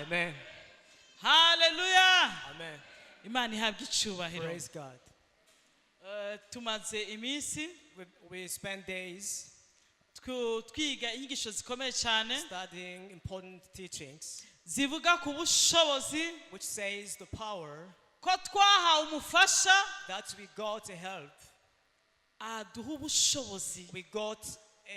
Amen. Haleluya. Amen. Imana ihabwa icubahiro. Praise God. Tumaze iminsi We spend days twiga inyigisho zikomeye cyane studying important teachings, zivuga ku bushobozi which says the power ko twahawe umufasha that we got a help. Aduha ubushobozi. We got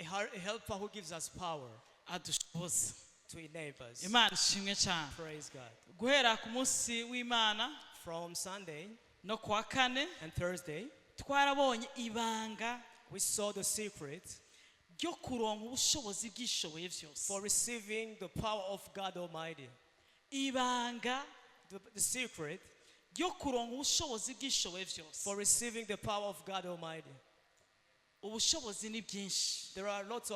a helper who gives us power adushoboza to enable us. Imana ishimwe cyane. Praise God. Guhera ku munsi w'Imana From Sunday no kuwa kane and Thursday, twarabonye ibanga we saw the secret ryo kuronka ubushobozi bwishoboye byose. For receiving the power of God Almighty. Ibanga The secret ryo kuronka ubushobozi bwishoboye byose. For receiving the power of God Almighty. Ubushobozi ni bwinshi. There are lots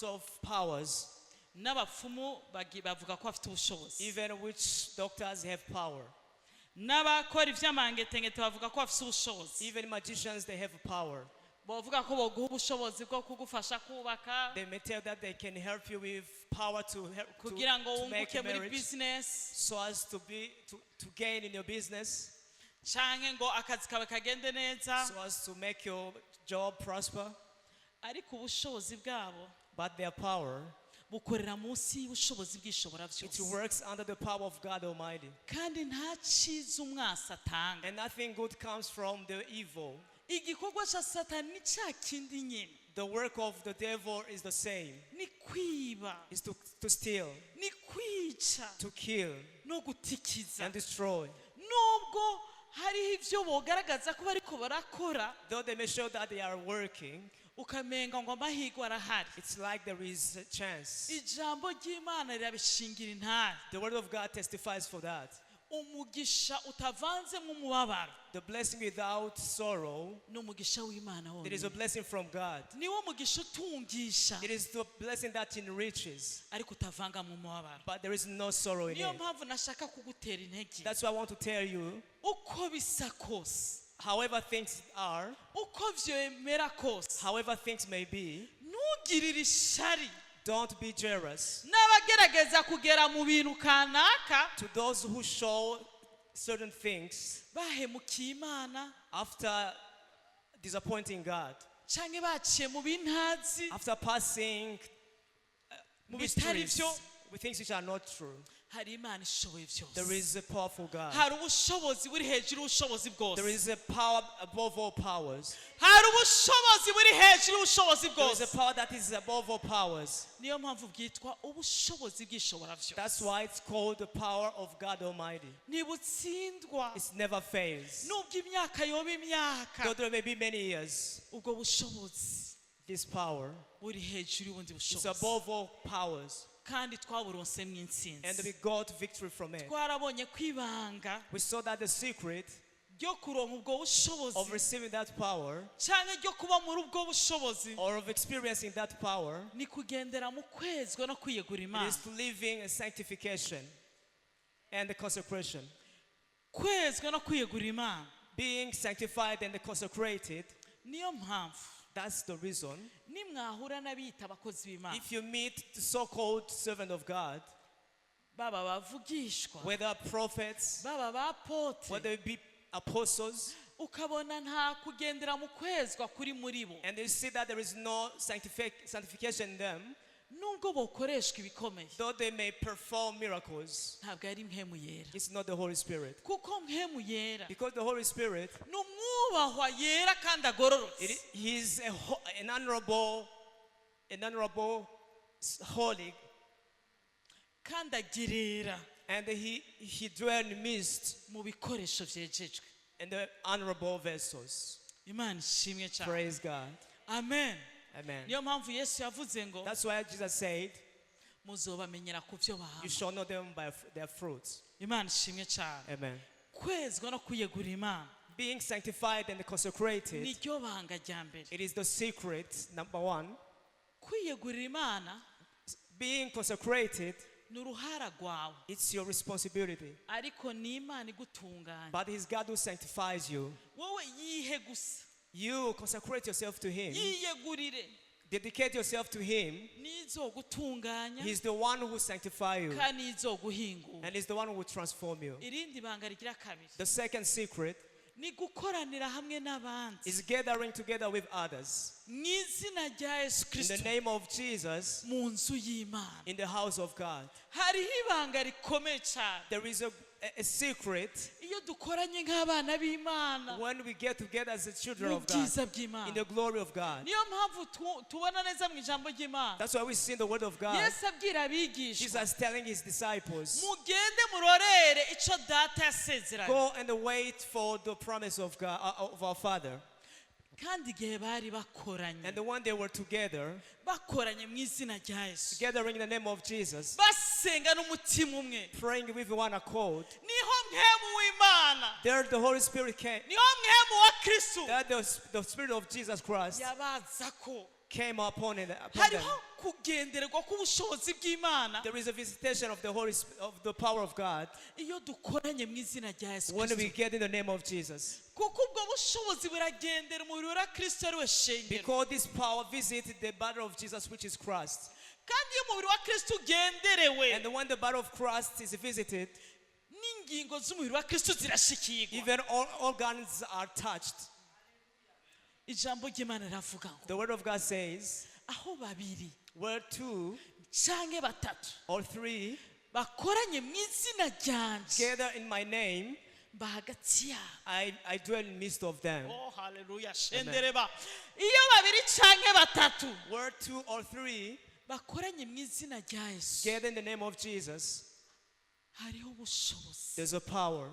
of powers. N'abapfumu bavuga ko bafite ubushobozi. Even witch doctors have power. N'abakora iby'amangetengete bavuga ko bafite ubushobozi. Even magicians, they have power. Bavuga ko boguha ubushobozi bwo kugufasha kubaka They may tell that they can help you with power to help kugira ngo to make wunguke a muri marriage, business so as to be to gain in your business, canke ngo akazi kawe kagende neza. So as to make your job prosper. Ariko ubushobozi bwabo But their power, bukorera munsi y'ubushobozi bwishobora it byose. Works under the power of God Almighty. Kandi nta cyiza umwasi atanga. And nothing good comes from the evil. Igikorwa cya Satani ni cya kindi nyine. The work of the devil is the same. Ni kwiba, Is to steal, ni kwica, to kill, no gutikiza. And destroy. Nubwo hariho ibyo bogaragaza ko bariko barakora, Though they may show that they are working, ukamenga ngo amahirwe arahari, it's like there is a chance. Ijambo ry'Imana rirabishingira intahe. The word of God testifies for that. Umugisha utavanzemo umubabaro The blessing without sorrow, ni umugisha w'Imana it is a wonyine. Blessing from God. Niwo mugisha utungisha, It is the blessing that enriches, ariko utavangamo umubabaro. But there is no sorrow in Niyo it. mpamvu nashaka kugutera intege. That's why I want to tell you, Uko bisa kose, however things are, uko vyemera kose, however things may be, ntugirire ishari don't be jealous n'abagerageza kugera mu bintu kanaka to those who show certain things bahemukiye Imana after disappointing God, canke baciye mu bintazi, after passing mu bitari mysteries byo. With things which are not true. Hari Imana ishoboye There byose. Is a powerful God. Hari ubushobozi buri hejuru y'ubushobozi There bwose. Is a power above all powers. Hari ubushobozi buri hejuru y'ubushobozi There is a bwose. Power that is above all powers. Niyo mpamvu bwitwa ubushobozi bwishobora byose. That's why it's called the power of God Almighty. Ntibutsindwa. It never fails. Nubwo imyaka yoba imyaka, Though there may be many years, ubwo bushobozi this power buri hejuru y'ubundi is bushobozi. Above all powers. Kandi twaburonsemo And intsinzi. we got victory from it. Twarabonye ko ibanga We saw that the secret ryo kuronka ubwo bushobozi of receiving that power cyangwa ryo kuba muri ubwo bushobozi or of experiencing that power ni kugendera mu kwezwa no kwiyegura, it Imana. Is to living in sanctification and the consecration. Kwezwa no kwiyegura Imana. Being sanctified and consecrated, Niyo mpamvu that's the reason. nimwahura n'abiyita abakozi b'Imana, If you meet the so-called servant of God, baba bavugishwa, whether prophets, baba ba apôtres, whether it be apostles, ukabona nta kugendera mu kwezwa kuri muri bo, and you see that there is no sanctification in them, nubwo bokoreshwa ibikomeye, though they may perform miracles, ntabwo ari Mpwemu Yera. It's not the Holy Spirit. Kuko Mpwemu Yera Because the Holy Spirit, ni umwubahwa yera kandi agororotse. He's an honorable, holy, kandi agirira and he dwells in midst mu bikoresho byejejwe. In the honorable vessels. Imana ishimwe cyane. Praise God. Amen. Amen. Niyo mpamvu Yesu yavuze ngo That's why Jesus said, muzobamenyera ku byo "You bahama. Shall know them by their fruits." Imana ishimwe cyane. Amen. Kwezwa no kwiyegura Imana Being sanctified and consecrated, niryo banga rya mbere. It is the secret, number one. Kwiyegurira Imana Being consecrated, ni uruhara rwawe, it's your responsibility. Ariko ni Imana igutunganya. But it's God who sanctifies you. Wowe yihe gusa. You consecrate yourself to Him. Yiyegurire. Dedicate yourself to Him. Nizogutunganya He's the one who sanctify you kandi nizoguhingura. And He's the one who will transform you. Irindi banga rigira kabiri The second secret ni gukoranira hamwe n'abandi is gathering together with others. Mu izina rya Yesu In the Kristo name of Jesus, mu nzu y'Imana. In the house of God. Hariho ibanga rikomeye cyane There is a secret iyo dukoranye nk'abana b'Imana when we get together as the children mu of God, bwiza in bw'Imana. the glory of God. Niyo mpamvu tubona neza mu ijambo ry'Imana That's why we see in the word of God, Yesu abwira abigishwa, Jesus telling his disciples, mugende murorere icyo Data yasezeranye. "Go and wait for the promise of God, of our Father." Kandi igihe bari bakoranye And the one they were together, bakoranye mu izina rya Yesu gathering in the name of Jesus, basenga n'umutima umwe praying with one accord, niho Mpwemu w'Imana there the Holy Spirit came. Niho Mpwemu wa Kristo There the Spirit of Jesus Christ yabaza ko came upon them. Hariho kugendererwa k'ubushobozi bw'Imana There is a visitation of the Holy Spirit, of the power of God iyo dukoranye mu izina rya Yesu when we Kristo get in the name of Jesus. Kuko ubwo bushobozi buragendera umubiri wa Kristo ari we shengero. Because this power visited the body of Jesus, which is Christ. Kandi iyo umubiri wa Kristo ugenderewe And when the body of Christ is visited, n'ingingo z'umubiri wa Kristo zirashikirwa. Even all organs are touched. Ijambo ry'Imana riravuga ngo The word of God says, aho babiri where two canke batatu or three bakoranye mu izina ryanje gather in my name, mba hagati yabo. I dwell in midst of them. Oh, haleluya shendereba iyo babiri canke batatu Where two or three bakoranye mu izina rya Yesu gather in the name of Jesus, hariho ubushobozi there's a power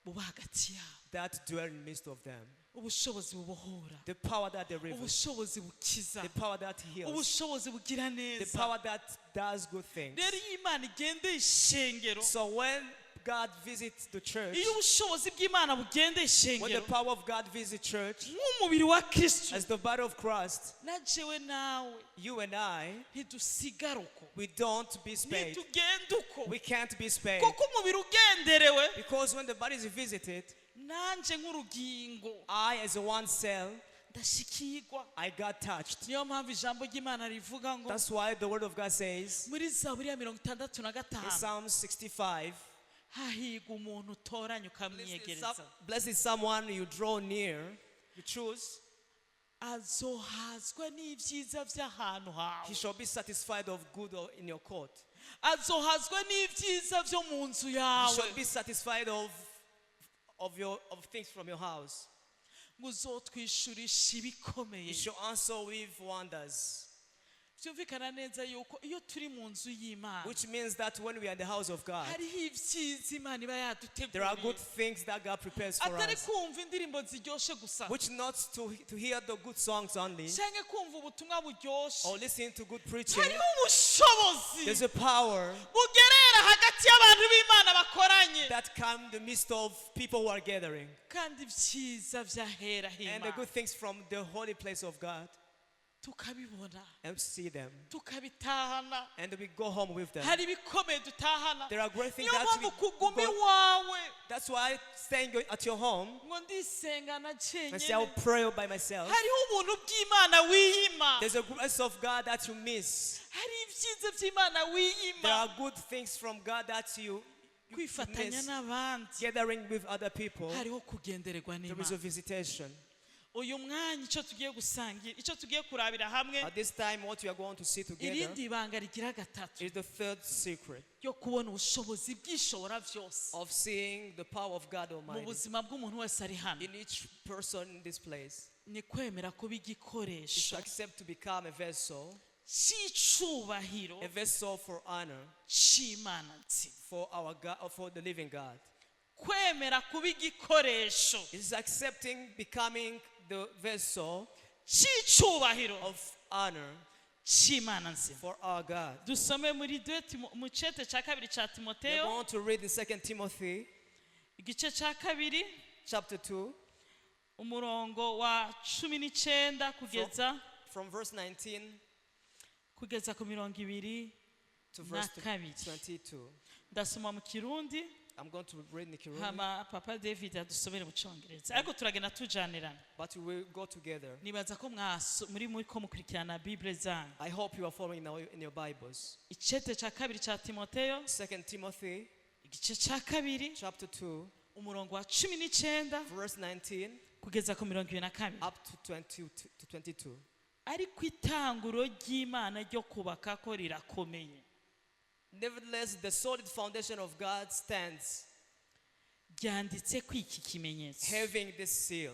buba hagati yabo. That dwell in midst of them. Ubushobozi bubohora, The power that delivers, ubushobozi bukiza, the power that heals, ubushobozi bugira the neza. Power that does good things. Rero iyo Imana igendeye ishengero, So when God visits the church, iyo ubushobozi bw'Imana bugendeye when the ishengero power of God visits church, nk'umubiri wa Kristo, as the body of Christ, na jewe nawe you and I, ntidusigara uko, we don't be spared. ntitugenda uko, We can't be spared. Kuko umubiri ugenderewe, Because when the body is visited, nanje nk'urugingo I, as a one cell, ndashikirwa. I got touched. Niyo mpamvu ijambo ry'Imana rivuga ngo That's why the word of God says muri Zaburi ya mirongo itandatu na in gatanu Psalm 65, hahigwa umuntu utoranya ukamwiyegereza, "Blessed is someone you draw near, you choose, azohazwa n'ibyiza by'ahantu hawe, he shall be satisfied of good in your court." Azohazwa n'ibyiza byo mu nzu He yawe, shall be satisfied of things from your house. Ngo uzotwishurisha ibikomeye. He shall answer with wonders. Byumvikana neza yuko iyo turi mu nzu y'Imana Which means that when we are in the house of God, hariho ibyiza Imana iba there are good yaduteguriye, things that God prepares for atari us. Kumva indirimbo ziryoshe gusa Which not to hear the good songs only cyangwa kumva ubutumwa buryoshe, or listen to good preaching. Hariho ubushobozi There's a power bugerera hagati y'abantu b'Imana bakoranye that come in the midst of people who are gathering. Kandi ibyiza byahera And the h'Imana good things from the holy place of God tukabibona, and see them. Tukabitahana. And we go home with them. Hari ibikomeye dutahana. There are great things Niyo that mpamvu we kuguma go, iwawe That's why staying at your home ngo ndisengana and say, jenyine, "I'll pray by myself." Hariho ubuntu bw'Imana wiyima. There's a grace of God that you miss. Hari ibyiza by'Imana There wiyima. Are good things from God that you Kwifatanya miss. N'abandi Gathering with other people, hariho kugendererwa there is a n'Imana. Visitation. Uyu mwanya icyo tugiye gusangira icyo tugiye kurabira hamwe, At this time, what we are going to see together irindi banga rigira gatatu is the third secret ryo kubona ubushobozi bw'ishobora byose of seeing the power of God mu Almighty buzima bw'umuntu wese ari hano in each person in this place. Ni kwemera kuba Is igikoresho to accept to become a vessel, cy'icubahiro a vessel for honor cy'Imana nzima. For our God, for the living God. Kwemera kuba igikoresho It is accepting becoming the vessel cy'icubahiro of honor cy'Imana nzima. For our God. Dusome muri 2 mu cete cya kabiri cya We are Timoteyo, going to read in 2 Timothy igice cya kabiri, chapter 2 umurongo wa 19 kugeza from verse 19 kugeza ku mirongo ibiri to na verse kabiri. 22. Ndasoma mu Kirundi. I'm going to read in Kirundi, hama Papa David adusomere mu Cyongereza, ariko turagenda tujanirana. But we will go together. Nibaza ko mwaso muri ko mukurikirana Bible zanyu. I hope you are following now in your Bibles. Icete cya kabiri cya Timoteyo, Second Timothy igice cya kabiri, chapter 2, umurongo wa 19 verse 19 kugeza ku 22. up to 20 to 22. Ariko itanguro ry'Imana ryo kubaka ko rirakomeye, Nevertheless, the solid foundation of God stands, ryanditse ko iki kimenyetso: having this seal.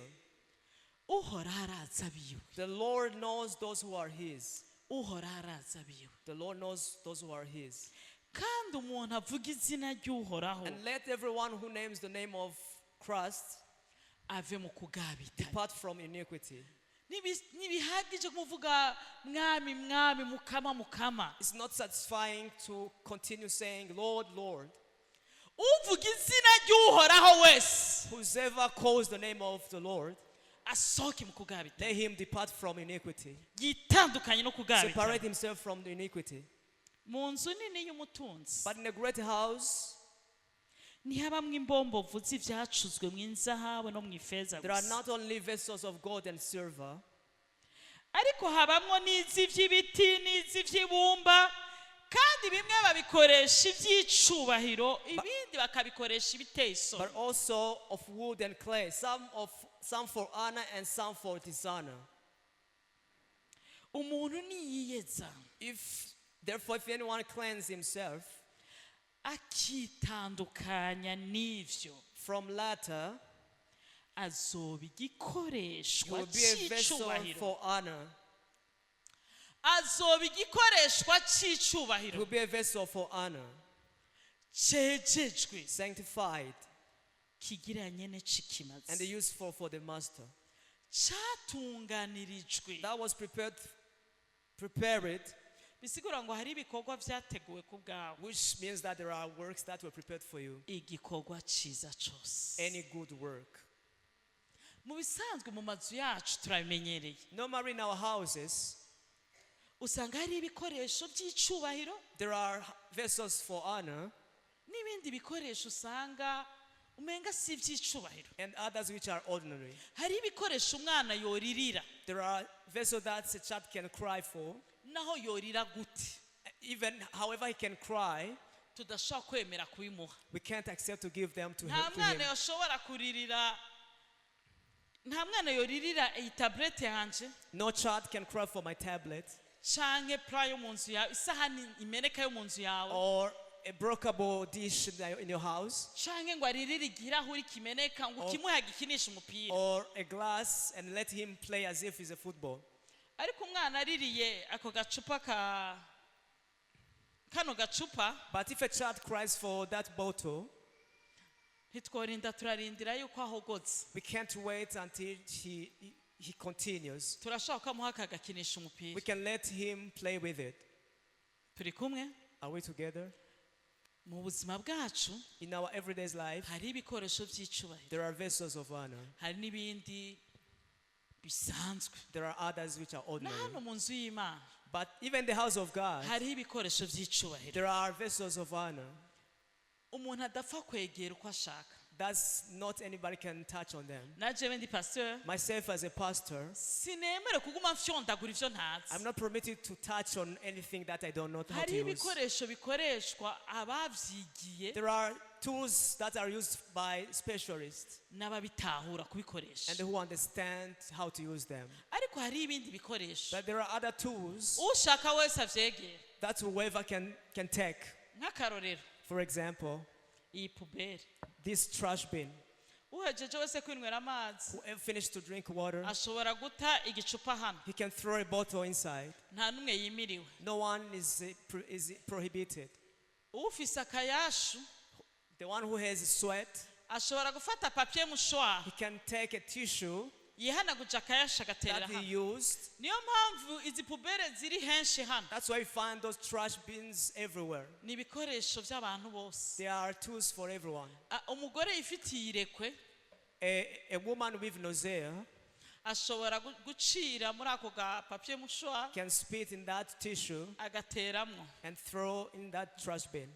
Uhoraho arazi abiwe. The Lord knows those who are his. Uhoraho arazi abiwe. The Lord knows those who are his. Kandi umuntu avuga izina ry'Uhoraho And let everyone who names the name of Christ ave mu kugabitanya. Depart from iniquity. Ntibihagije kumuvuga Mwami, Mwami, Mukama, Mukama. It's not satisfying to continue saying, "Lord, Lord." Uvuga izina ry'Uhoraho wese Whoever calls the name of the Lord, asohoke mu kugabitanya, let him depart from iniquity. yitandukanye no kugabitanya. Separate himself from the iniquity. Mu nzu nini y'umutunzi But in a great house, ntihabamwo imbombovu z'ibyacuzwe mu inzahabu no mu ifeza there are gusa, not only vessels of gold and silver, ariko habamwo n'iz'iby'ibiti n'iz'iby'ibumba, kandi bimwe babikoresha iby'icubahiro, ibindi bakabikoresha ibiteye isoni. But also of wood and clay, some for honor and some for dishonor. Umuntu niyiyeza, If therefore if anyone cleanse himself akitandukanya n'ivyo, from latter, azoba he igikoreshwa will be a vessel c'icubahiro. For honor. Azoba igikoreshwa He c'icubahiro, will be a vessel for honor, cejejwe, sanctified, kigira nyene and c'ikimazi, useful for the master. Catunganirijwe. That was prepared, Bisigura ngo hari ibikorwa vyateguwe ku bwawe. Which means that there are works that were prepared for you. Igikorwa ciza cose. Any good work. Mu bisanzwe mu mazu yacu turabimenyereye. Normally in our houses, Usanga hari ibikoresho by'icubahiro there are vessels for honor n'ibindi bikoresho usanga umenga si iby'icubahiro. And others which are ordinary. Hari ibikoresho umwana yoririra, There are vessels that a child can cry for, naho yorira gute, even however he can cry, tudashobora kwemera kubimuha. We can't accept to give them to Nta him. To mwana him. yoshobora kuririra, nta mwana yoririra iyi taburete yanje No child can cry for my tablet canke plat yo mu nzu yawe, isahani imeneka yo mu nzu yawe, or a breakable dish in your house canke ngo aririre ikirahuri kimeneka ngo ukimuhe agikinishe umupira. Or a glass and let him play as if he's a football. Ariko umwana aririye ako gacupa ka kano gacupa, But if a child cries for that bottle, ntitworinda turarindira yuko ahogotse. We can't wait until he continues. Turashobora kukamuha akagakinisha We umupira. Can let him play with it. Turi kumwe? Are we together? Mu buzima bwacu In our everyday life, hari ibikoresho by'icubahiro, there are vessels of honor. Hari n'ibindi bisanzwe. There are others which are Na ordinary. hano mu nzu y'Imana But even the house of God, hariho ibikoresho by'icubahiro there are vessels of honor. Umuntu adapfa kwegera uko ashaka. That's not anybody can touch on them. Na jewe ndi pasteur, Myself as a pastor, sinemere kuguma mfyondagura ivyo ntazi. I'm not permitted to touch on anything that I don't know how to Hariho use. ibikoresho bikoreshwa abavyigiye There are tools that are used by specialists n'ababitahura kubikoresha, and who understand how to use them. Ariko hariho ibindi bikoresho But there are other tools ushaka wese avyegera. That whoever can take. Nk'akarorero, For example, iyi poubelle, this trash bin. Uhejeje wese kwinywera amazi Whoever finished to drink water, ashobora guta igicupa hano. He can throw a bottle inside. Nta n'umwe yimiriwe. No one is prohibited. Ufise akayashu The one who has sweat, ashobora gufata papier mouchoir, he can take a tissue yihanaguje akayashu agaterera that he hano. used. Niyo mpamvu izi poubelle ziri henshi hano. That's why you find those trash bins everywhere. Ni ibikoresho by'abantu bose. There are tools for everyone. Ah, umugore yifitiye irekwe A woman with nausea ashobora gucira muri ako ga papier mouchoir, can spit in that tissue agateramwo. And throw in that trash bin.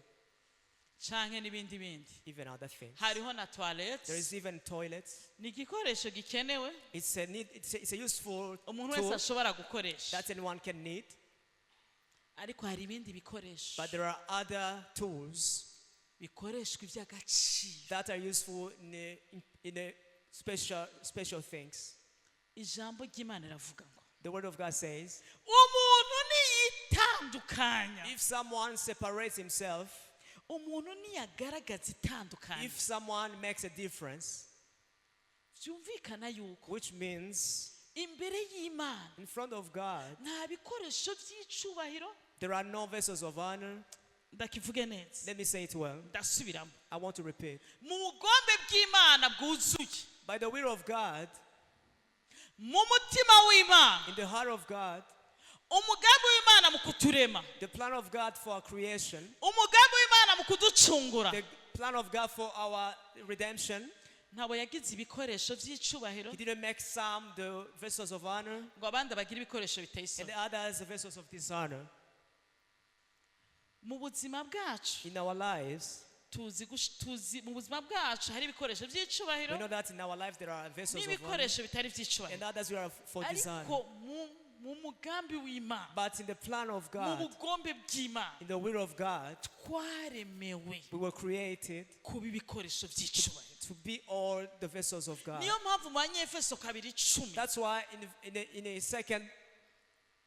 Canke n'ibindi bindi. Even other things. Hariho na toilette. There is even toilets. Ni igikoresho gikenewe It's a need, it's a useful umuntu wese tool ashobora gukoresha. That anyone can need. Ariko hari ibindi bikoresho But there are other tools bikoreshwa iby'agaciro. That are useful in a special things. Ijambo ry'Imana riravuga ngo The word of God says, umuntu niyitandukanya, if someone separates himself, umuntu niyagaragaza itandukanya, if someone makes a difference, byumvikana yuko which means imbere y'Imana in front of God, nta bikoresho by'icubahiro. There are no vessels of honor. Ndakivuge neza. Let me say it well. Ndasubiramo. I want to repeat. Mu bugombe bw'Imana bwuzuye, By the will of God, mu mutima w'Imana, in the heart of God, umugambi w'Imana mu kuturema, the plan of God for our creation, umugambi w'Imana mu kuducungura, the plan of God for our redemption, ntabwo yagize ibikoresho by'icubahiro He didn't make some the vessels of honor ngo abandi bagire ibikoresho biteye and isoni. the others the vessels of dishonor. Mu buzima bwacu, In our lives, tuzi tuzi mu buzima bwacu hari ibikoresho by'icubahiro we know that in our lives there are vessels of honor n'ibikoresho bitari iby'icubahiro. And others we are for dishonor. Ariko mu mu mugambi w'Imana, But in the plan of mu God, bugombe bw'Imana, in the will of God, twaremewe we were created kuba ibikoresho by'icubahiro. To be all the vessels of God. Niyo mpamvu mu Banyefeso 2:10, That's why in a second,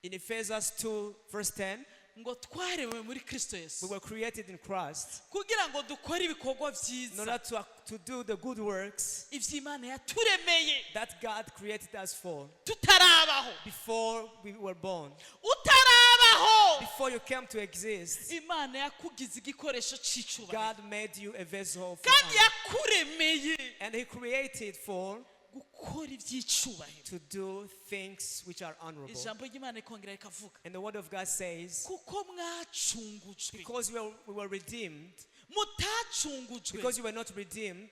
in Ephesians 2, verse 10, ngo twaremewe muri Kristo Yesu we were created in Christ kugira ngo dukore ibikorwa in byiza order to do the good works iby'Imana yaturemeye that God created us for tutarabaho. Before we were born. Utarabaho, Before you came to exist, Imana yakugize igikoresho cy'icubahiro. God made you a vessel for Kandi honor. yakuremeye And He created for gukora iby'icubahiro. To do things which are honorable. Ijambo ry'Imana rikongera rikavuga, And the word of God says, kuko mwacungujwe, because we were redeemed, mutacungujwe because you were not redeemed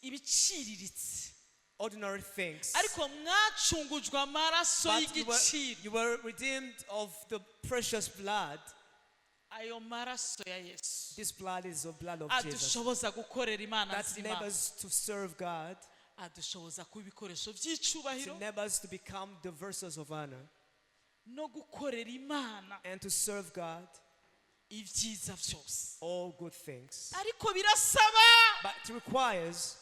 ibiciriritse, ordinary things, ariko mwacungujwe amaraso but you were, y'igiciro. You were redeemed of the precious blood. Ayo maraso ya Yesu This blood is the blood of Jesus adushoboza gukorera Imana that nzima, enables us to serve God, adushoboza kuba ibikoresho to by'icubahiro enable us to become the vessels of honor no gukorera Imana and to serve God ibyiza byose. All good things. Ariko birasaba. But it requires,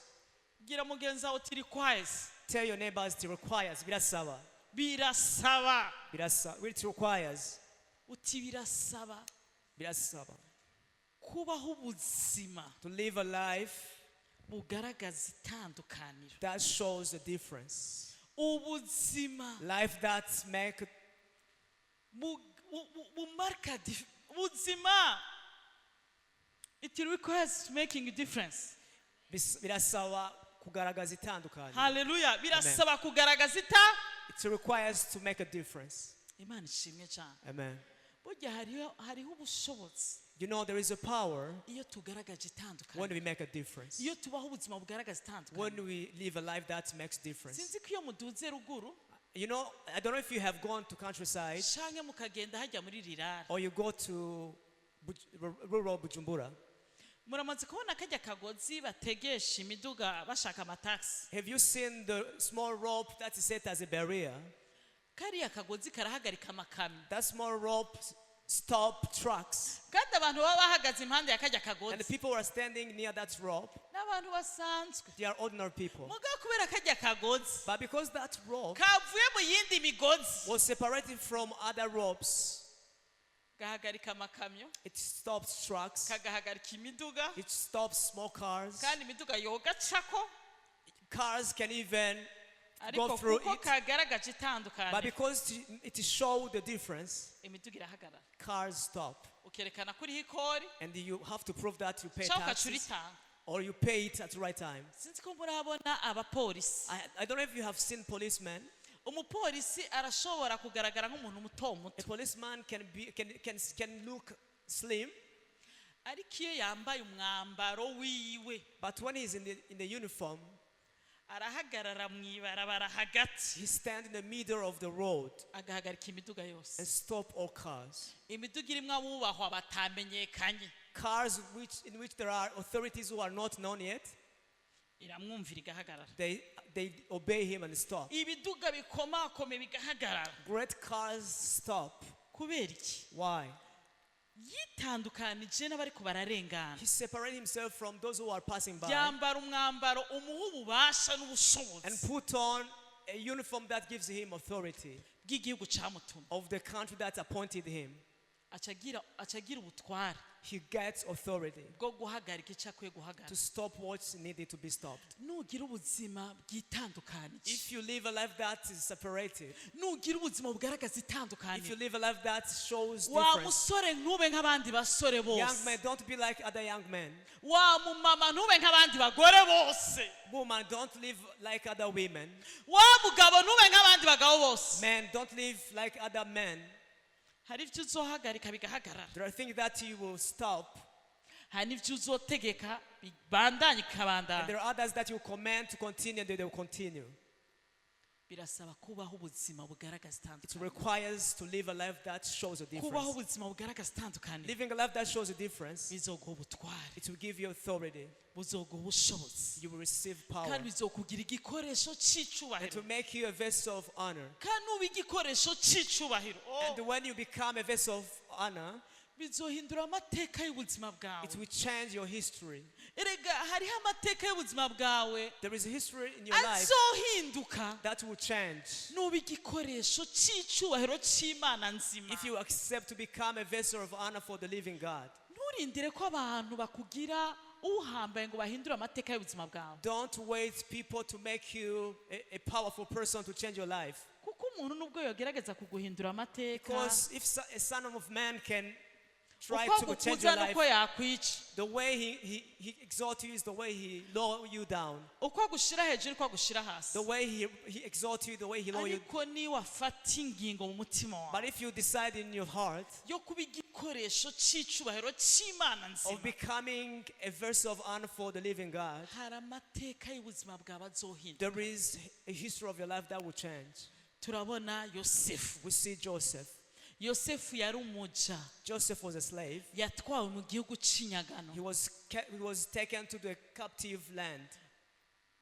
Gira mugenzi wawe uti requires. Tell your neighbors, it requires, birasaba, Birasaba. Birasaba, it requires, Uti birasaba birasaba, kubaho ubuzima to live a life bugaragaza itandukaniro, that shows the difference. Ubuzima Life that make bumarka ubuzima, it requires making a difference. Birasaba kugaragaza itandukaniro. Haleluya, birasaba kugaragaza ita It requires to make a difference. Imana ishimwe cyane. Amen. Burya hariho ubushobozi There is a power iyo tugaragaje itandukaniro, when we make a difference. Iyo tubaho ubuzima bugaragaza itandukaniro. When we live a life that makes difference. Sinzi ko iyo muduze ruguru I don't know if you have gone to countryside canke mukagenda hajya muri rirara, or you go to rural Bujumbura. Muramaze kubona kajya kagozi bategesha imiduga bashaka amatagisi? Have you seen the small rope that is set as a barrier? Kariya kagozi karahagarika amakamyo. That small rope stop trucks. Kandi abantu baba bahagaze impande ya kajya And the kagozi people who are standing near that rope, n'abantu basanzwe. They are ordinary people. Mugabo kubera kajya kagozi But because that rope kavuye mu yindi migozi, was separated from other ropes, gahagarika amakamyo, it stops trucks, kagahagarika imiduga, it stops small cars. Kandi imiduga yogacako. Cars can even Ariko go through kuko it. kagaragaje But itandukaniro, because it showed the difference, imiduga irahagarara. Cars stop. Ukerekana ko uriho ikori And you have to prove that you pay cyangwa ugaca taxes uritanga. Or you pay it at the right time. Sinzi ko murabona abapolisi. I don't know if you have seen policemen. Umupolisi arashobora kugaragara nk'umuntu muto muto, A policeman can look slim, ariko iyo yambaye umwambaro wiwe, but when he's in the uniform, arahagarara mu ibarabara hagati, he stands in the middle of the road agahagarika imiduga yose, and stop all cars. Imiduga irimo abubahwa batamenyekanye. Cars in which there are authorities who are not known yet, iramwumvira igahagarara. they obey him and stop. Ibiduga bikomakome bigahagarara. Great cars stop. Kubera iki? Why? Yitandukanije n'abariko bararengana. He separated himself from those who are passing by Yambara umwambaro umuha ububasha and n'ubushobozi put on a uniform that gives him authority bw'igihugu camutumye. of the country that appointed him. Aca agira ubutware He gets authority bwo guhagarika icyo akwiye guhagarara. To stop what's needed to be stopped. Nugira ubuzima bwitandukanije, If you live a life that is separated, nugira ubuzima bugaragaza if you itandukaniro, live a life that shows wa difference, musore ntube nk'abandi basore young bose, men, don't be like other young men. Wa mumama ntube nk'abandi bagore bose, Woman, don't live like other women. Wa mugabo ntube nk'abandi bagabo bose. Men, don't live like other men. Hari ibyo uzohagarika bigahagarara, There are things that you will stop. Hari n'ibyo uzotegeka bibandanye And bikabandanya. there are others that you command to continue and they will continue. Birasaba kubaho ubuzima bugaragaza It itandukaniro. Requires to live a life that shows a Kubaho difference. Ubuzima bugaragaza itandukaniro Living a life that shows a difference, bizoguha ubutware, it will give you authority. Buzoguha ubushobozi, You will receive power. Kandi bizokugira igikoresho And cy'icubahiro. to make you a vessel of honor. Kandi nuba igikoresho cy'icubahiro, oh, And when you become a vessel of honor, bizohindura amateka y'ubuzima bwawe. It will change your history. Erega hariho amateka y'ubuzima bwawe There is a history in your life azohinduka that will change nuba igikoresho cy'icubahiro cy'Imana nzima. if you accept to become a vessel of honor for the living God. Nturindire ko abantu bakugira uhambaye ngo bahindure amateka y'ubuzima bwawe. Don't wait people to make you a powerful person to change your life. Kuko umuntu nubwo yogerageza kuguhindura amateka, Because if a son of man can try uko to change your agukuza life, nuko yakwica. The way he exalts you is the way he lower you down. Uko agushira hejuru uko agushira hasi. The way he exalts you, the way he lower you. Ariko niwafata ingingo mu mutima wawe But if you decide in your heart yo kuba igikoresho cy'icubahiro cy'Imana of nzima, becoming a vessel of honor for the living God, hari amateka y'ubuzima bwawe azohinduka. There is a history of your life that will change. Turabona Yosefu. We see Joseph. Yosefu yari umuja. Joseph was a slave. Yatwawe mu gihugu cy'inyagano. He was taken to the captive land.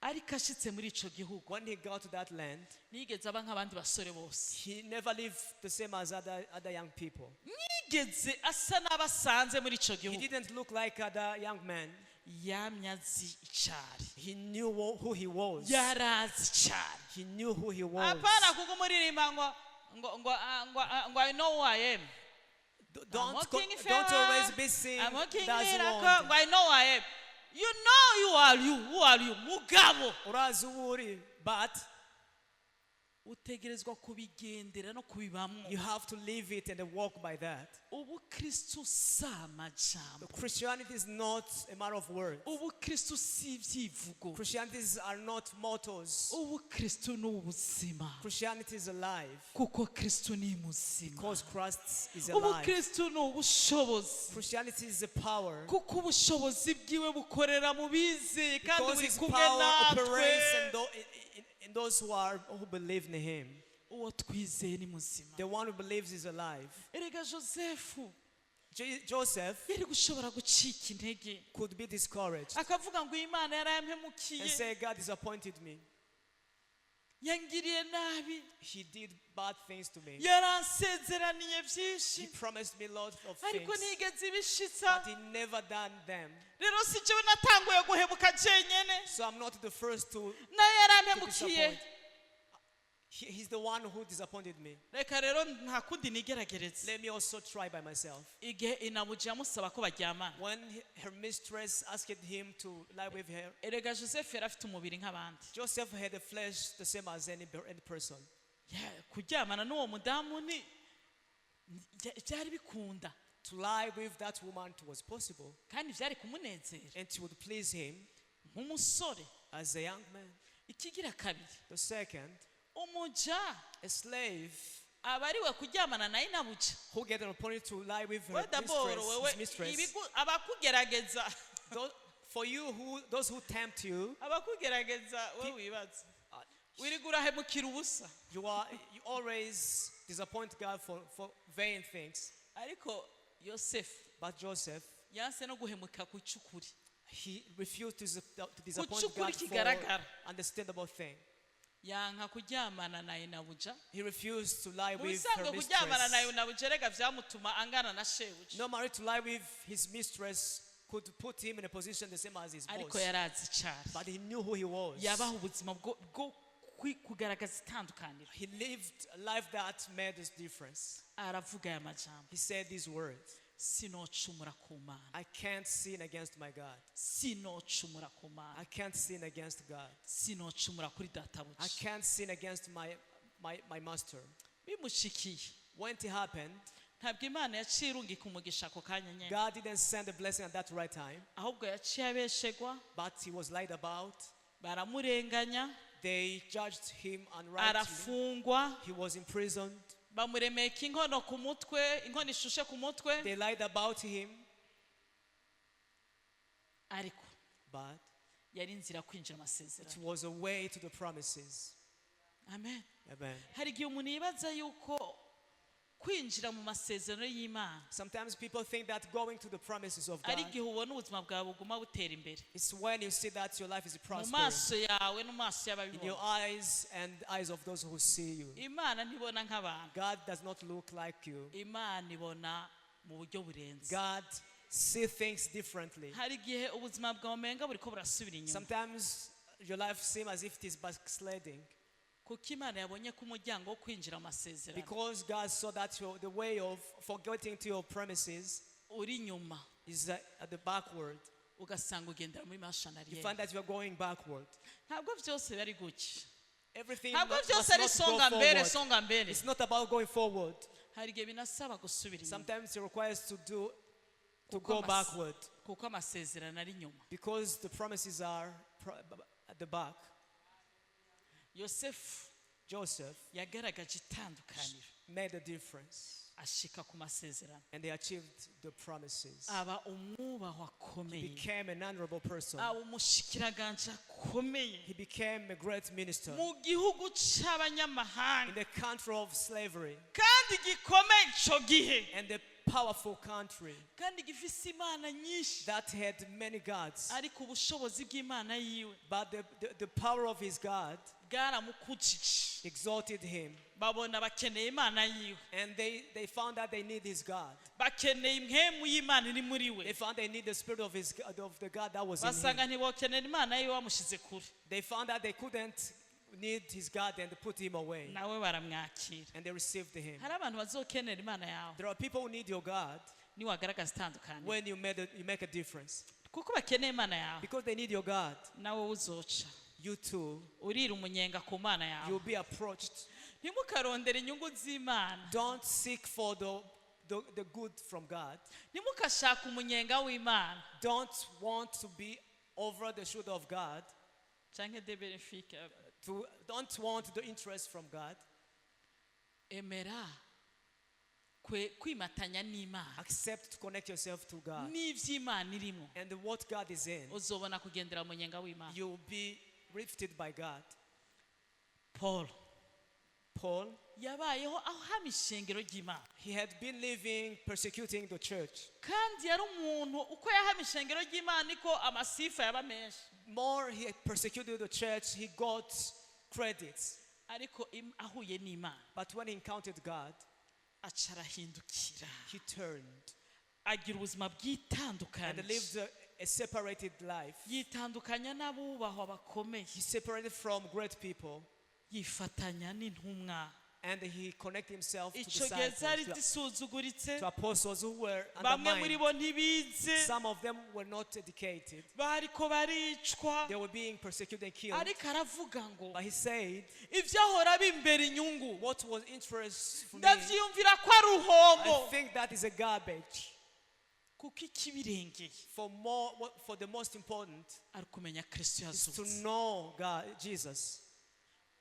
Ariko ashitse muri ico gihugu, When he got to that land, ntiyigeze aba nk'abandi basore bose. He never lived the same as other young people. Ntiyigeze asa n'abasanze muri ico He gihugu. Didn't look like other young men. Yamye azi icari. He knew who he was. Yarazi icari. He knew who he was. Apana kuko umuririmba ngo ngo ngo ah, ngo ah, ngo "I know who I am." I'm Don't, walking don't favor. always be seen I'm walking that's miracle. wrong. Ngo "I know who I am." You know you are you. Who are you? Mugabo. Urazi uwo uri, but Utegerezwa kubigendera no kubibamwo. You have to live it and walk by that. Ubukristu si amajambo. Christianity is not a matter of words. Ubukristu si ibyivugo. Christianities are not mottos. Ubukristu ni ubuzima. Christianity is alive Kuko Kristu ni muzima. Because Christ is alive. Ubukristu ni ubushobozi. Christianity is a power Kuko ubushobozi bwiwe bukorera mu bizeye kandi because buri his kumwe power natwe. Operates in those who believe in him. Uwo twizeye ni muzima. The one who believes is alive. Erega Joseph Joseph yari gushobora gucika intege, could be discouraged akavuga ngo Imana yarampemukiye, and say, "God disappointed me. Yangiriye nabi, He did bad things to me. Yaransezeraniye byinshi, He promised me lots of ariko things, ntiyigeze ibishitsa. But he never done them. Rero si jewe natanguye guhemuka jenyene, So I'm not the first nayo to yarampemukiye. disappoint. He's the one who disappointed me. Reka rero nta kundi nigeragereze." Let me also try by myself." Igihe inabuja amusaba ko baryamana, When her mistress asked him to lie with her, erega Joseph yari afite umubiri nk'abandi. Joseph had a flesh the same as any person. Ya, kuryamana n'uwo mudamu ni byari bikunda. To lie with that woman was possible, Kandi byari kumunezera and it would please him nk'umusore. As a young man. Ikigira kabiri, The second, umuja a slave aba ariwe kuryamana naye inabuja. Who get an opportunity to lie with her We d'abord mistress, wewe his mistress. Abakugerageza, For you who those who tempt you, abakugerageza we wibaza wirirwa urahemukira ubusa. you always disappoint God for vain things. Ariko Yosefu But Joseph Yanse no guhemuka ku cy'ukuri. He refused to disappoint Kuchukuri God for kigaragara. Understandable thing. Yanka kuryamana na inabuja. He refused to lie Mu with her bisanzwe kuryamana na mistress. inabuja rega byamutuma angana na shebuja. Normally, to lie with his mistress could put him in a position the same as his Ariko boss. yarazi icari. But he knew who he was. Yabaho ubuzima bwo kugaragaza itandukaniro. He lived a life that made this difference. Aravuga aya majambo: He said these words: "Sinocumura ku Mana." "I can't sin against my God." Sinocumura ku Mana. "I can't sin against God." Sinocumura kuri databuja. "I can't sin against my master." Bimushikiye, When it happened, ntabwo Imana yaciye irungika umugisha ako kanya nyine. God didn't send a blessing at that right time, Ahubwo yaciye abeshegwa. But he was lied about. Baramurenganya. They judged him unrightly. Arafungwa. He was imprisoned. Bamuremeka inkono ku mutwe, inkono ishushe ku mutwe. They lied about him, Ariko but yari inzira kwinjira it amasezerano. Was a way to the promises. Amen. Amen. Hari igihe umuntu yibaza yuko kwinjira mu masezerano y'Imana Sometimes people think that going to the promises of ari God igihe ubona ubuzima bwawe buguma butera imbere is when you see that your life is mu prospering maso yawe no mu maso in your y'ababibona. Eyes and eyes of those who see you. Imana ntibona nk'abantu. God does not look like you. Imana ibona mu buryo burenze. God see things differently. Hari igihe ubuzima bwawe umenga buriko burasubira inyuma, Sometimes your life seems as if it is backsliding kuko Imana yabonye ko umuryango wo kwinjira amasezerano because God saw that the way of for getting to your premises uri inyuma, is at the backward. Ugasanga ugendera muri You marche arrière. Find that you are going backward. Ntabwo byose biba ari gutya. Everything Ntabwo must byose ari not go songa mbere, forward. songa mbere. It's not about going forward. Hari igihe binasaba gusubira inyuma, Sometimes it requires to Kuko go backward kuko amasezerano ari inyuma. Because the promises are at the back. Yosefu Joseph yagaragaje itandukaniro, made a difference ashika ku masezerano, and they achieved the promises. Aba umwubahwa akomeye, Became an honorable person. Aba umushikiranganje akomeye He became a great minister mu gihugu in c'abanyamahanga the country of slavery kandi gikomeye ico gihe, and a powerful country kandi gifise imana nyinshi, that had many gods. Ariko ubushobozi bw'Imana yiwe But the power of his God bwaramukujije. Exalted him. Babona bakeneye Imana yiwe. And they found that they need his God. Bakeneye impwemu y'Imana iri muri we. They found they need the spirit of the God that was in him. Basanga ntibokenera Imana yiwe bamushize kure. They found that they couldn't need his God and they put him away. Nawe baramwakira. And they received him. Hari abantu bazokenera Imana yawe There are people who need your God niwagaragaza itandukaniro, when you make a difference. Kuko bakeneye Imana yawe. Because they need your God, Nawe uzoca you too, urira umunyenga ku Mana yawe. You'll be approached. Ntimukarondere inyungu z'Imana. Don't seek for the good from God. Ntimukashake umunyenga w'Imana Don't want to be over the shoulder of God. Canke de bénéfice. Don't want the interest from God. Emera kwimatanya n'Imana Accept to connect yourself to God. n'ivy'Imana irimo. And what God is in, Uzobona kugendera mu munyenga w'Imana. You'll be lifted by God. Paul Paul, yabayeho ahama ishengero ry'Imana. He had been living, persecuting the church. Kandi yari umuntu uko yahama ishengero ry'Imana niko amasifa yaba menshi. More he persecuted the church, he got credits. Ariko ahuye n'Imana, But when he encountered God, aca arahindukira, he turned agira ubuzima and bwitandukanye, lived a separated life. Yitandukanya n'abubahwa bakomeye, He separated from great people yifatanya n'intumwa. And he connected himself to Ico gihe zari disciples, zisuzuguritse. to apostles who were Bamwe muri undermined. bo ntibize. Some of them were not educated. Bariko baricwa. They were being persecuted and killed. Ariko aravuga ngo But he said, ivyahora bimbera inyungu, "What was interest for me, ndavyiyumvira ko ari uruhombo, I think that is a garbage." Kuko ikibirengeye For the most important ari ukumenya Kristo is to yazutse. Know God, Jesus.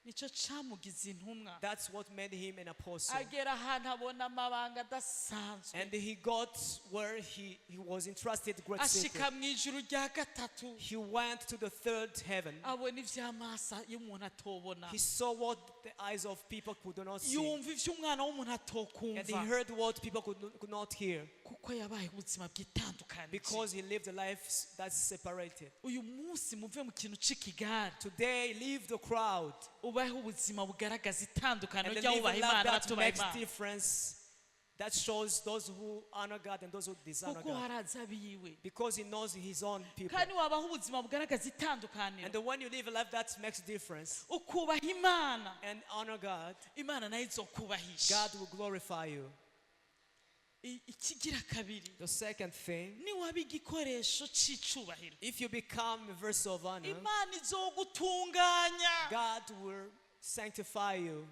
Nicyo camugize intumwa. That's what made him an apostle. Agera ahantu abona amabanga adasanzwe, And he got where he was entrusted great ashika secret. mu ijuru rya gatatu, He went to the third heaven. abona ivy'amaso y'umuntu atobona. He saw what the eyes of people could not see. Yumva ivyo umwana w'umuntu And he atokumva heard what people could not hear kuko yabaye ubuzima bwitandukanije. Because he lived a life that's separated. Uyu munsi muve mu kintu c'ikigare Today, leave the crowd ubahe ubuzima bugaragaza itandukaniro and then live a ry'abubaha life Imana that batubaha makes Imana difference, that shows those who honor God and those who dishonor kuko God. haraza abiwe Because he knows his own people. kandi wabaho ubuzima bugaragaza itandukaniro And then when you live a life that makes difference ukubaha Imana and honor God, Imana nayo izokubahisha. God will glorify you. I- ikigira kabiri The second thing, niwaba igikoresho c'icubahiro if you become a vessel of honor, Imana izogutunganya. God will sanctify you,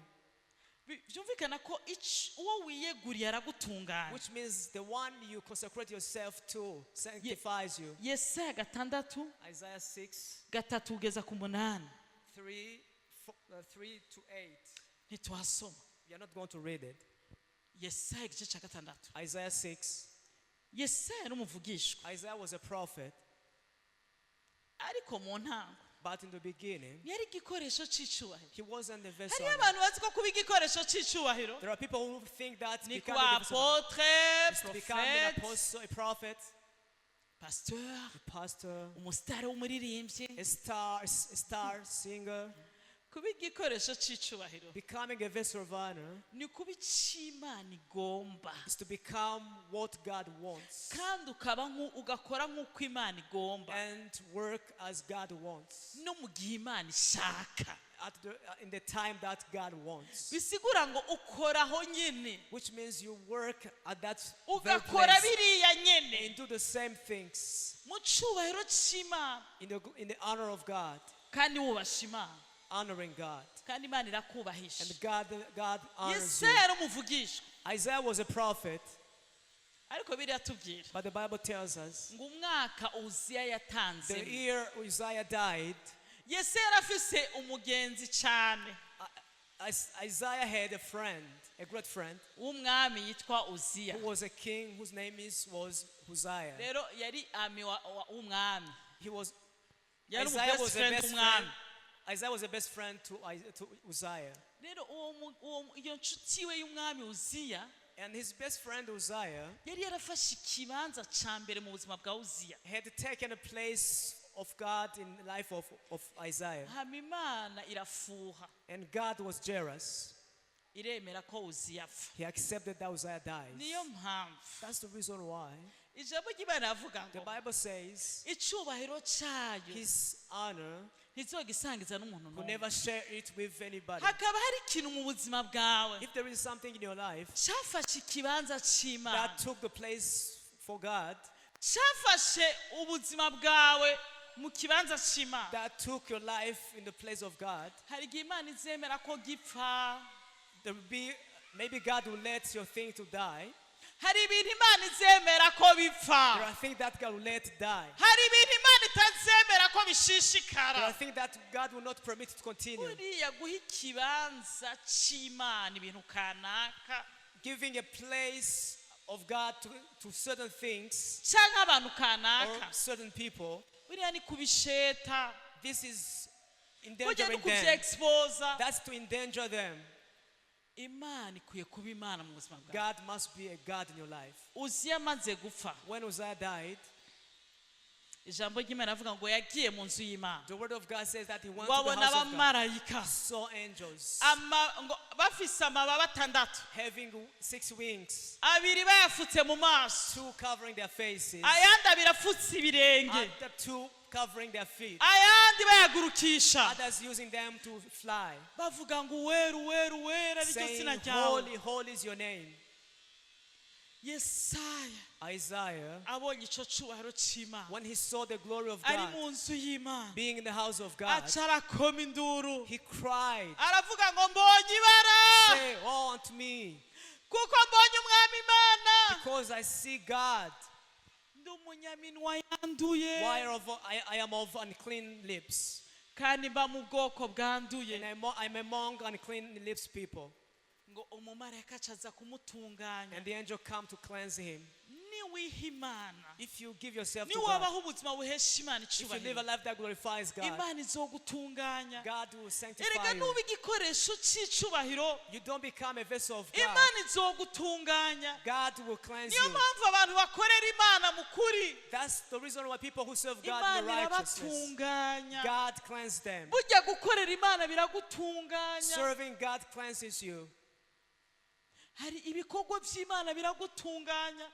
Bi- byumvikana ko ic- uwo wiyeguriye aragutunganya. Which means the one you consecrate yourself to sanctifies you. Yesaya gatandatu Isaiah 6, gatatu kugeza ku munani 3, 4, 3 to 8. Ntitwasoma. We are not going to read it. Yesaya igice cya gatandatu. Isaiah 6. Yesaya yari umuvugishwa Isaiah was a prophet, ariko mu ntango but in the beginning, yari igikoresho c'icubahiro. He wasn't the vessel. Hariyo abantu bazi ko kuba igikoresho c'icubahiro There are people who think that ni becoming kuba a vessel of apôtre is to become an prophète apostle, a prophet, pasteur a pastor, umusitari w'umuririmbyi a star singer. Kuba igikoresho c'icubahiro Becoming a vessel of honor ni kuba ic'Imana igomba is to become what God wants kandi ukaba nku- ugakora nk'uko Imana igomba and work as God wants no mu gihe Imana ishaka in the time that God wants. Bisigura ngo ukoraho nyine Which means you work at that very ugakora place biriya nyine and do the same things mu cubahiro c'Imana in the honor of God, kandi wubasha Imana honoring God. Kandi Imana irakubahisha. And God honors you. Yesaya yari umuvugishwa Isaiah was a prophet, ariko biriya tubwira but the Bible tells us ngo umwaka Uziya the yatanzemo year Uzziah died, Yesaya yari afise umugenzi cyane Isaiah had a friend, a great friend, w'umwami yitwa Uziya. Who was a king whose name was Uzziah. Rero yari ami wa- wa- w'umwami He was yari Isaiah umu was best a friend best w'umwami. friend. Isaiah was a best friend to Uzziah. Rero uwo mu- uwo mu- iyo nshuti we y'umwami Uziya And his best friend Uzziah yari yarafashe ikibanza cya mbere mu buzima bwa Uziya had taken a place of God in the life of Isaiah. Hama Imana irafuha And God was jealous. Iremera ko Uziya apfa. He accepted that Uzziah dies. Niyo mpamvu That's the reason why ijambo ry'Imana rivuga the ngo Bible says icubahiro cyayo his honor ntizogisangiza n'umuntu will n'umwe. Never share it with anybody. Hakaba hari ikintu mu buzima bwawe If there is something in your life cyafashe ikibanza c'Imana that took the place for God, cyafashe ubuzima bwawe mu kibanza c'Imana that took your life in the place of God, hari igihe Imana izemera ko gipfa. There will be maybe God will let your thing to die. Hari ibintu Imana izemera ko bipfa. There are things that God will let die. Hari ibintu Imana itazemera ko There bishishikara. are things that God will not permit to continue. Buriya guha ikibanza c'Imana ibintu kanaka Giving a place of God to certain things canke abantu or kanaka certain people, buriya ni kubisheta this is burya ni endangering them. kuvyexposa. That's to endanger them. Imana ikwiye kuba Imana mu buzima bwawe. God must be a God in your life. Uziya amaze gupfa When Uzziah died, ijambo ry'Imana avuga ngo yagiye mu nzu y'Imana the word of God says that he went ngo to the abona house of God, abamarayika saw angels Ama- ngo bafise amababa atandatu having six wings, abiri bayafutse mu maso two covering their faces, ayandi abiri afutse ibirenge other two covering their feet, ayandi bayagurukisha others using them to fly, bavuga ngo uwera uwera uwera niryo saying, zina ryawe. "Holy, holy is your name." Yesaya Isaiah, abonye ico cubahiro c'Imana when he saw the glory of ari God mu nzu y'Imana being in the house of God, aca arakoma induru he cried, aravuga ngo mbonye ibara say, "Oh, unto me, kuko mbonye umwami Imana because I see God. Ndi umunyaminwa yanduye Why I am of unclean lips, kandi mba mu bwoko bwanduye and I'm among unclean lips people." Ngo umumarayika aca aza kumutunganya. And the angel come to cleanse him. Niwiha Imana, If you give yourself to God, niwabaho ubuzima buhesha Imana if you live a icubahiro, life that glorifies God, Imana izogutunganya. God will sanctify Erega you. nuba igikoresho c'icubahiro, You don't become a vessel of God. Imana izogutunganya. God will cleanse Niyo you. mpamvu abantu bakorera Imana mu kuri, That's the reason why people who serve God in Imana righteousness, irabatunganya. God cleanses them. Burya gukorera Imana biragutunganya. Serving God cleanses you. Hari ibikorwa by'Imana biragutunganya.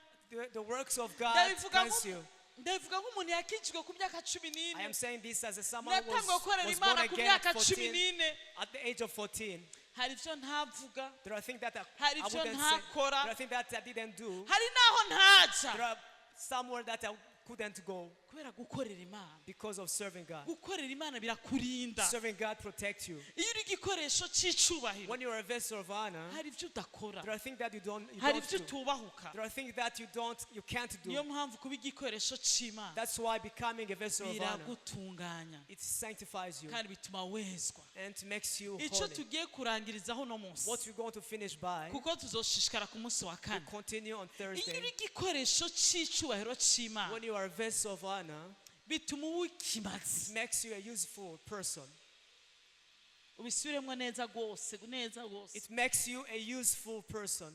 The works of God Ndabivuga cleanse you. Ndabivuga nk'umuntu yakijijwe ku myaka cumi I n'ine. am saying this as a someone who Natangwa gukorera was born Imana ku again at myaka cumi 14, n'ine. at the age of 14. Hari ibyo ntavuga, There are things that I, hari I ibyo wouldn't say. ntakora, There are things that I didn't do. hari n'aho ntaja There are somewhere that I couldn't go kubera gukorera Imana. Because of serving God. Gukorera Imana birakurinda. Serving God protects you. Iyo uri igikoresho cy'icubahiro, When you are a vessel of honor, hari ibyo udakora, there are things that you hari don't ibyo do. utubahuka. There are things that you can't Niyo do. Mpamvu kuba igikoresho cy'Imana That's why becoming a vessel of honor, biragutunganya it sanctifies you kandi bituma wezwa. And makes you Icyo holy. Tugiye kurangirizaho uno munsi, What we're going to finish by, kuko tuzoshishikara ku munsi wa we kane, continue on iyo Thursday. uri igikoresho cy'icubahiro cy'Imana, When you are a vessel of honor, bituma uba ikimazi. It makes you a useful person. Ubisubiremo neza rwose, neza rwose. It makes you a useful person.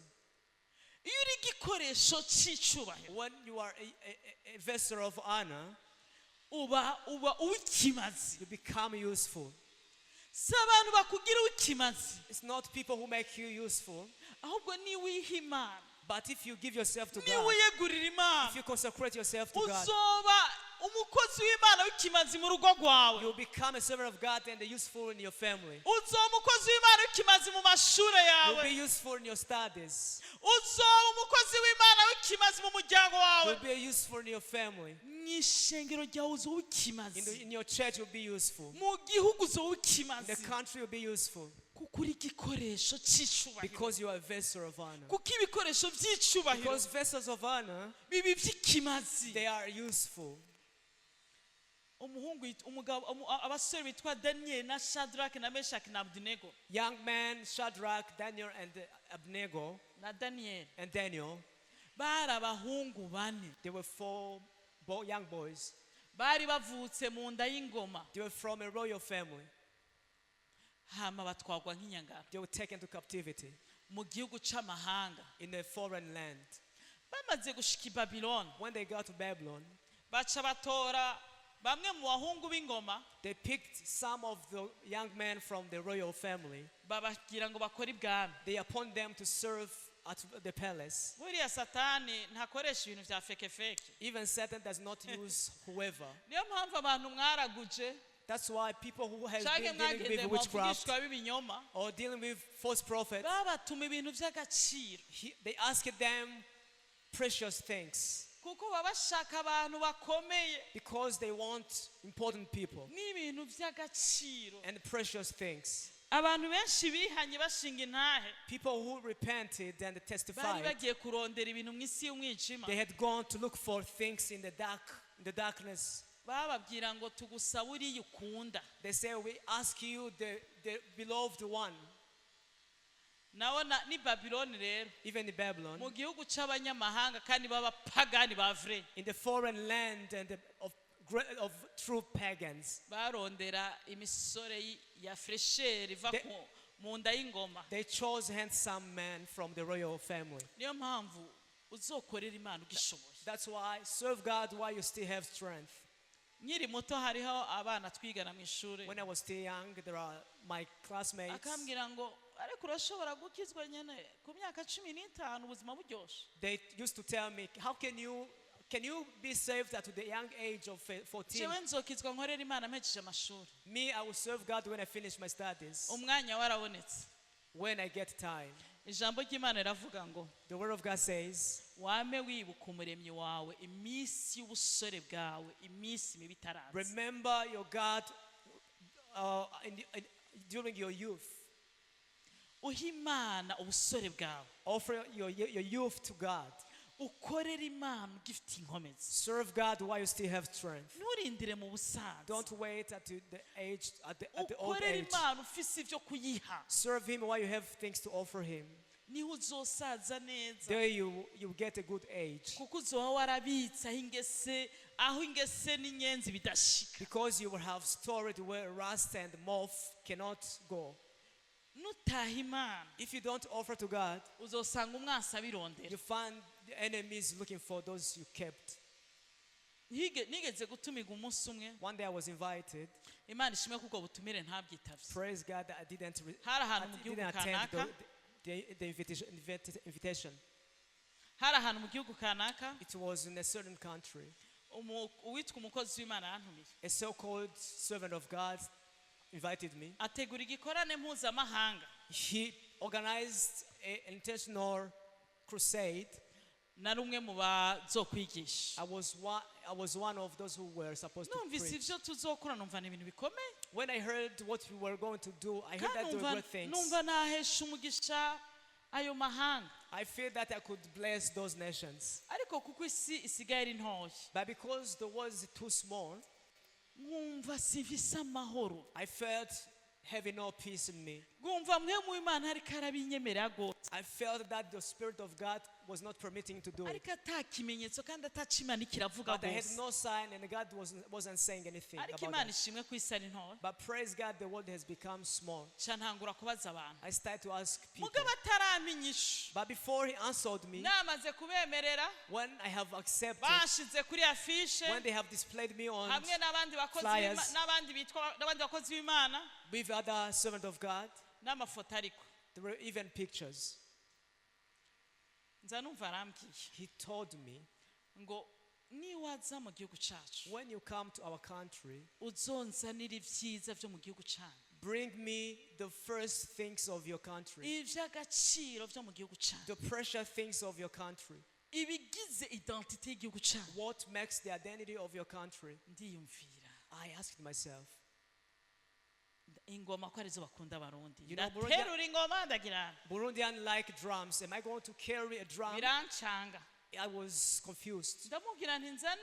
Iyo uri igikoresho cy'icubahiro, When you are a vessel of honor, uba uba uw'ikimazi. You become useful. Si abantu bakugira uw'ikimazi, It's not people who make you useful, ahubwo niwiha Imana, but if you give yourself to God, niwiyegurira Imana, if you consecrate yourself to God, uzoba umukozi w'Imana w'ikimazi mu rugo rwawe, you'll become a servant of God and useful in your family. Uzoba umukozi w'Imana w'ikimazi mu mashuri You'll yawe, be useful in your studies. Uzoba umukozi w'Imana w'ikimazi mu muryango wawe, You'll be useful in your family. Mu ishengero ryawe uzoba uw'ikimazi, In your church, you'll be useful. Mu gihugu uzoba In uw'ikimazi, the country, you'll be useful. Kuko uri igikoresho cy'icubahiro. Because you are a vessel of honor. Kuko ibikoresho by'icubahiro Because vessels of honor, biba iby'ikimazi. They are useful. Umuhungu yit- umugabo umu- abasore bitwa Daniyeli na Shadrake na Meshaki na Abudinego, Young men, Shadrach, Daniel, and Abednego, na Daniyeli, and Daniel, bari abahungu bane, they were four young boys. Bari bavutse mu nda y'ingoma, They were from a royal family. Hama batwagwa nk'inyangara They were taken to captivity mu gihugu c'amahanga. In a foreign land. Bamaze gushika i Babiloni, When they got to Babylon, baca batora bamwe mu bahungu b'ingoma, they picked some of the young men from the royal family. Bababwira ngo bakore ibwami. They appointed them to serve at the palace. Buriya Satani ntakoresha ibintu vya fake fake. Even Satan does not use whoever. Niyo mpamvu abantu mwaraguje, That's why people who have canke been dealing mwageze with mu witchcraft bavugishwa b'ibinyoma, or dealing with false prophets, babatuma ibintu by'agaciro, they ask them precious things kuko baba bashaka abantu bakomeye because they want important people n'ibintu by'agaciro. And precious things. Abantu benshi bihanye bashinga intahe, People who repented and bari testified, bagiye kurondera ibintu mu isi y'umwijima. They had gone to look for things in the dark, in the darkness. Bababwira ngo tugusaba uriya ukunda. They say, "We ask you the beloved one." Nawe na- ni Babiloni rero, Even in Babylon, mu gihugu c'abanyamahanga kandi b'abapagani ba vrai, in the foreign land and of true pagans, barondera imisore ya fraîcheur iva mu nda y'ingoma. They chose handsome men from the royal family. Niyo mpamvu uzokorera Imana ugishoboye. That's why serve God while you still have strength. Nkiri muto hariho abana twigana mu ishuri, When I was still young, there are my classmates. Akambwira ngo ariko urashobora gukizwa nyine ku myaka cumi n'itanu ubuzima buryoshe. They used to tell me, "How can you be saved at the young age of 14?" Jewe nzokizwa nkorera Imana mpejeje amashuri. Me, I will serve God when I finish my studies, Umwanya warabonetse. When I get time. Ijambo ry'Imana riravuga ngo, The word of God says, wame wibuka umuremyi wawe iminsi y'ubusore bwawe, iminsi mibi itaraza. "Remember your God during your youth." Uha Imana ubusore bwawe. Offer your youth to God. Ukorere Imana ugifite inkomezi. Serve God while you still have strength. Nturindire mu busaza. Don't wait at the age at the old Ukorere age. Imana ufise ibyo kuyiha. Serve Him while you have things to offer Him. Niho uzosaza neza. There you get a good age. Kuko uzoba warabitse aho ingese aho ingese n'inyenzi bidashika. Because you will have stored where rust and moth cannot go. Nutaha Imana, If you don't offer to God, uzosanga umwansi abirondera. You find the enemies looking for those you kept. Nigeze gutumirwa umunsi umwe. One day I was invited. Imana ishimwe kuko butumire ntabwitavye. Praise God that I didn't, Hari ahantu I mu gihugu didn't attend kanaka. the invitation. Hari ahantu mu gihugu kanaka. It was in a certain country. Uwitwa umukozi w'Imana yantumiye. A so called servant of God invited me. Ategura igikorane mpuzamahanga. He organized an intentional crusade. Nari umwe mu bazokwigisha. I was one of those who were supposed to Numvise preach. ivyo tuzokora numva ni ibintu bikomeye. When I heard what we were going to do, I heard Kandi that there were numva great things. Numva nahesha umugisha ayo mahanga. I feel that I could bless those nations. Ariko kuko isi isigaye ari ntoya, But because the world is too small, nkumva simfise amahoro. I felt having no peace in me. Nkumva mpwemu w'Imana ariko arabinyemerera rwose. I felt that the Spirit of God was not permitting to do it. Ariko ata kimenyetso kandi ataco Imana ikiravuga But I had rwose. No sign and God wasn't saying anything Ariko about Imana that. ishimwe ko isi ari ntoya. But praise God, the world has become small. Nca ntangura kubaza abantu. I started to ask people. Mugabo atarampa inyishu, But before he answered me, namaze kubemerera, when I have accepted, banshize kuri affiche when they have displayed me on hamwe n'abandi bakozi flyers n'abandi bitwa n'abandi bakozi b'Imana, with other servant of God, n'amafoto ariko, there were even pictures. Nza numva arambwiye He told me, ngo niwaza mu gihugu cacu, when you come to our country, uzonzanira ibyiza byo mu gihugu canyu, bring me the first things of your country, ivy'agaciro byo mu gihugu canyu, the precious things of your country, ibigize identité y'igihugu canyu. What makes the identity of your country. Ndiyumvira, I asked myself, ingoma ko arizo bakunda Abarundi, You know, ndaterura ingoma ndagira. Burundian like drums. Am I going to carry a drum? Birancanga. I was confused. Ndamubwira nti nzane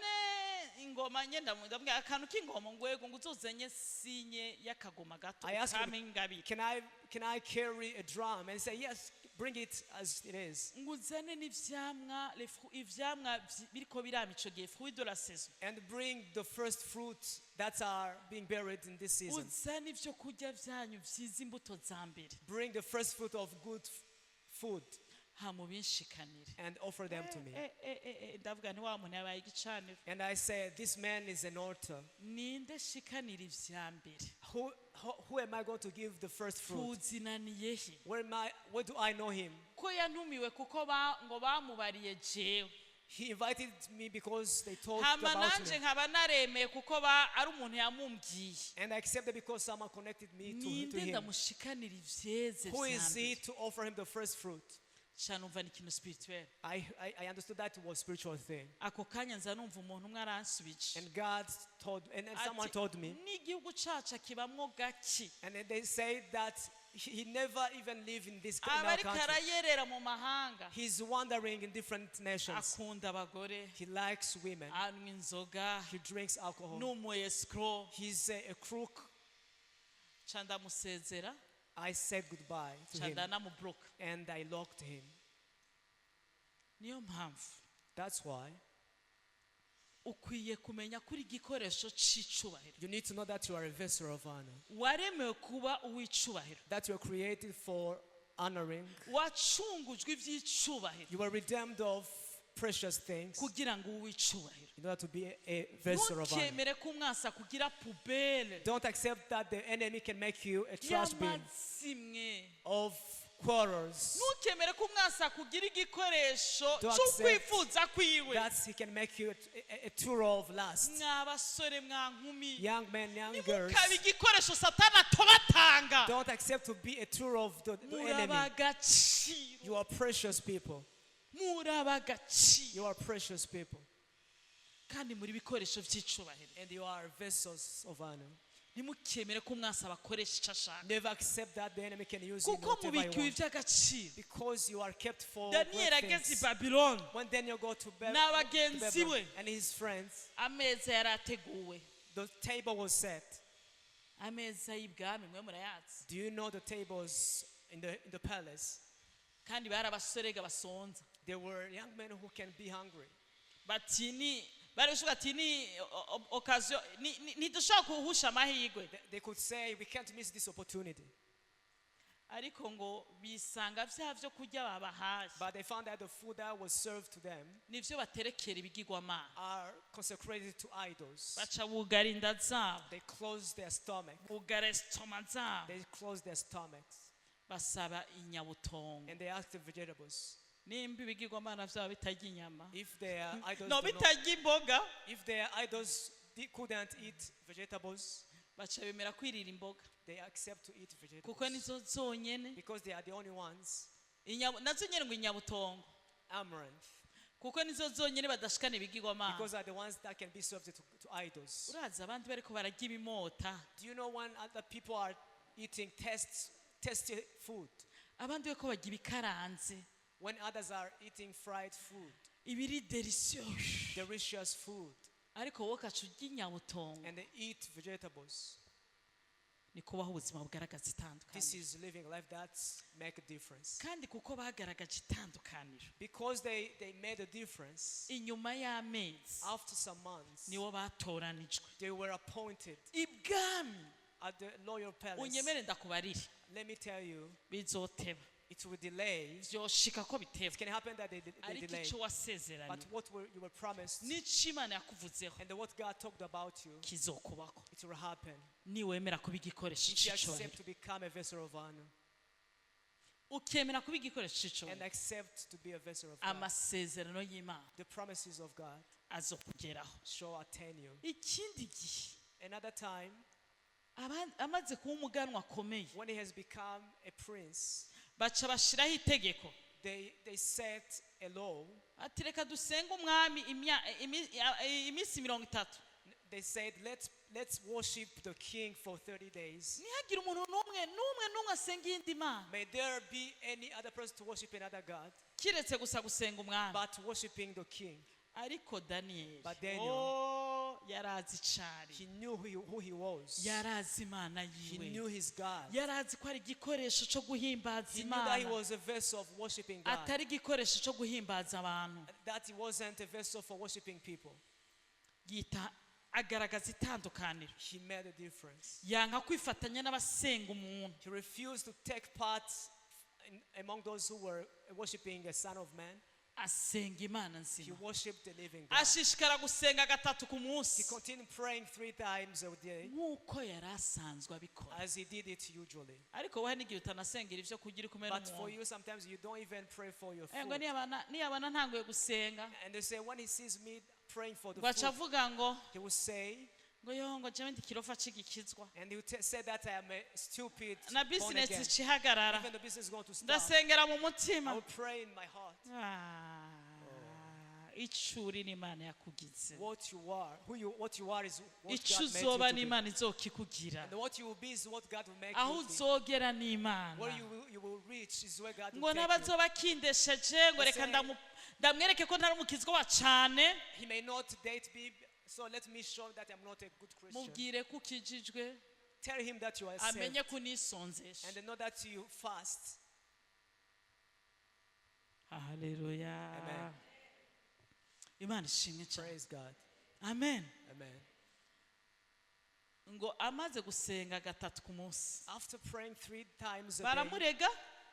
ingoma nye ndamubwira akantu k'ingoma ngwego ngo uzozanye sinye y'akagoma gato I asked ukampe him, ingabire. Can I carry a drum? And he said, yes, bring it as it is. Ngo uzane n'ivyamwa ivyamwa biriko birama ico gihe, fruit de la saison. And bring the first fruit that are being buried in this season. Uzane ivyo kurya vyanyu vyiza, imbuto za mbere. Bring the first fruit of good food Hama ubinshikanire. And offer them to me. Eh, eh, eh, eh, ndavuga nti wa muntu yabaye igicaniro. And I said, this man is an altar. Ninde shikanira ivya mbere? Who am I going to give the first fruit? Tuzinaniye he? Where do I know him? Ko yantumiwe kuko ba, ngo bamubariye jewe. He invited me because they told Hama about nanje me. Nkaba naremeye kuko ba ari umuntu yamumbwiye. And I accepted because someone connected me to Ninde him. ndamushikanira ivyeze Who vya is he mbere? to offer him the first fruit? Ca numva ni ikintu spirituel. I understood that it was spiritual thing. Ako kanya nza numva umuntu umwe aransubije. And God told, and then someone Ati, told me, n'igihugu cacu akibamwo gake. And then they say that he never even lived in Aba our ariko country. arayerera mu mahanga. He's wandering in different nations. Akunda abagore. He likes women. Anywa inzoga. He drinks alcohol. Ni umu escroc. He's a crook. Ca ndamusezera. I said goodbye to Ca him ndanamubloka. And I locked him. Niyo mpamvu That's why ukwiye kumenya ko uri igikoresho c'icubahiro. You need to know that you are a vessel of honor, Waremewe kuba uw'icubahiro. That you are created for honoring. Wacungujwe iby'icubahiro You were redeemed of precious things kugira ngo ube uw'icubahiro. In order to be a vessel of honor. Ntukemere ko umwansi akugira poubelle Don't accept that the enemy can make you a trash bin y'amazimwe. Of quarrels. Ntukemere ko umwansi akugira igikoresho Don't cy'ukwifuza kwiwe. that he can make you a tool of lust. Mwa basore mwa nkumi, Young men, young girls, ntimukabe igikoresho Satani atobatanga. Don't accept to be a tool of the Muri enemy. ab'agaciro. You are precious people. Muri ab'agaciro. You are precious people. Kandi muri ibikoresho by'icubahiro. And you are vessels of honor. Ntimukemere ko umwansi abakoresha icyo ashaka. Never accept that the enemy can use you in Kuko whatever he mubikiwe wants. iby'agaciro. Because you are kept for Daniyeli great ageze i things. Babiloni When Daniel go to na bagenzi Babylon we, and his friends, ameza yari ateguwe. The table was set. Ameza y'ibwami mwe murayazi. Do you know the tables in the palace? Kandi bari abasorega basonza. There were young men who can be hungry. Bati ni bari gushuka ati ni occasion ntidushobora kuhusha amahirwe. They could say, "We can't miss this opportunity." Ariko ngo bisanga bya byo kurya babahaye But they found that the food that was served to them nivyo baterekera ibigirwamana. Are consecrated to idols. Baca bugara inda zabo. They closed their stomach. Bugara estomac zabo. They closed their stomachs. Basaba inyabutongo. And they asked the vegetables. Nimba ibigirwamana byabo bitarya inyama, If their idols, no do not, bitarya imboga, if their idols couldn't eat vegetables, baca bemera kwirira imboga, they accept to eat kuko vegetables. Nizo zonyene. Because they are the only ones. Nazo nyene ngo inyabutongo. Amaranth. Kuko nizo zonyene badashikana ibigirwamana. Because are the ones that can be served to idols. Urazi abandi bariko bararya ibimota, Do you know when other people are eating tasty food? Abandi bariko barya ibikaranze, When others are eating fried food, ibiri delicious, delicious food, ariko wowe ukaca urya inyabutongo. And they eat vegetables. Ni kubaho ubuzima bugaragaza This itandukaniro. Is living life that make a difference. Kandi kuko bagaragaje itandukaniro, Because they made a difference, inyuma y'amezi after some months, nibo batoranijwe they were appointed ibwami. At the royal palace. Unyemere ndakubarire, Let me tell you, bizoteba. It will delay. Vyoshika ko biteba. It can happen that they Ariko delay. icyo wasezeranye But what you were promised n'icyo Imana yakuvuzeho and what God talked about you, kizokubako it will happen. niwemera kuba igikoresho If you c'icubahiro. Accept to become a vessel of honor Ukemera kuba igikoresho and c'icubahiro, accept to be a vessel of God, amasezerano y'Imana the promises of God azokugeraho. Shall attain you. Ikindi gihe, Another time, amaze kuba umuganwa akomeye, when he has become a prince, baca bashiraho itegeko, they set a law. Ati reka dusenge umwami iminsi 30. They said, Let's worship the king for 30 days. Ntihagire umuntu n'umwe n'umwe n'umwe asenga iyindi mana, May there be any other person to worship another God, kiretse gusa gusenga umwami. But worshiping the king." Ariko Daniyeli, But Daniel, oh, yarazi icari. He knew who he was. Yarazi Imana He yiwe. Knew his God. Yarazi ko ari igikoresho cyo guhimbaza He knew that he Imana, was a vessel of worshiping God. Atari igikoresho cyo guhimbaza abantu. That he wasn't a vessel for worshiping people. Yita agaragaza itandukaniro. He made a difference. Yanka kwifatanya n'abasenga umuntu. He refused to take part among those who were worshiping a son of man. Asenga Imana He nzima. Worshipped the living God. Ashishikara gusenga gatatu ku He munsi, continued praying three times a day nk'uko yari asanzwe abikora. As he did it usually. Ariko wowe n'igihe utanasengera ibyo kurya uri kumwe But for n'umuntu. You, sometimes you don't even pray for your Eh, ngo food. niyabana ntanguye gusenga, And they say, when he sees me praying for the ngo aca food, avuga ngo he will say, ngo yo ngo jewe ndi kirofa c'igikizwa, and he will say that I am a stupid na born bizinesi again. icihagarara. Even the business is going to stop. Ndasengera mu I mutima. will pray in my heart. Ah, ico uri n'Imana yakugize. What you are, what you are is what Ico God made you uzoba to be. n'Imana izokikugira. And what you will be is what God will make Aho you be. uzogera n'Imana. Where you will reach is where God Ngo will take you. n'abazoba akindesheje ngo reka ndamwereke ko ntari umukizwa wa cane. He may not date me, so let me show that I'm not a good Christian. Mubwire ko ukijijwe, Tell him that you are saved amenye ko unisonzesha. And know that you fast. Haleluya. Amen. Imana ishimwe cyane. Praise God. Amen. Amen. Ngo amaze gusenga gatatu ku munsi, After praying three times a day, baramurega,